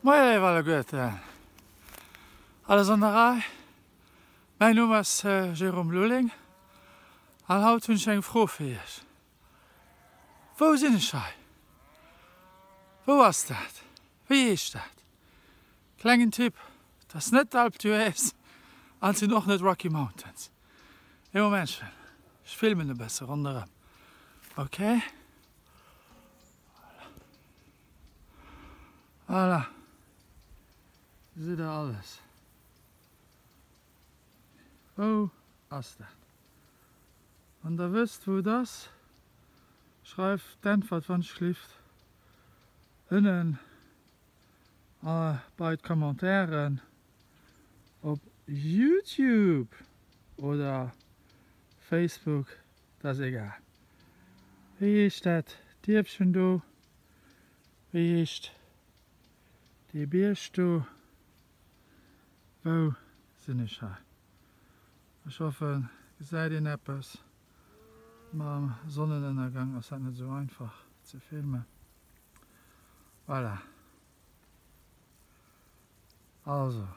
Moie léif alleguerten, alles an der Rei? Mäin Numm ass Jérôme Lulling an haut hunn ech eng Fro fir iech. Wou sinn ech hei? Wou ass dat? Wéi heescht dat? Klengen Tipp, et ass net d'Alpe d'Huez an et sinn och net Rocky Mountains. Ee Momentchen, ech filmen e bësse ronderëm, ok? Voilà, gesitt der alles. Wou ass dat? Wann der wësst wou et ass, schreift d'Äntwert wann schlift ënnen bei d'Commentairen op Youtube oder Facebook, dat ass egal. Wéi heescht dat Dierfchen do? Wéi heescht dee Bierg do? Wou sinn ech hei? Ech hoffen gesäit een eppes. Mam Sonnenënnergang ass dat net esou einfach ze filmen. Voilà. Also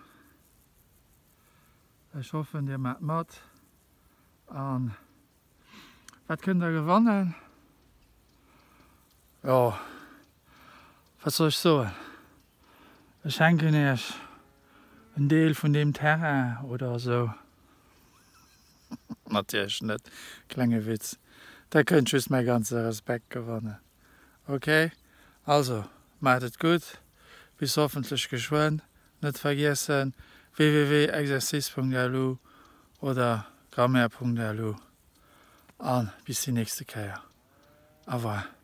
ech hoffen dir maacht mat an wat kënnt der gewannen? Jo wat soll ech soen? Ech schenken iech en Deel vun deem Terrain oder esou. Natierlech net, klenge Witz. Der kënnt just mäi ganze Respekt gewannen. Ok, also maacht et gutt, bis hoffentlech geschwënn. Net vergiessen, www.exercice.lu oder grammaire.lu a bis déi nächste Kéier. Au revoir.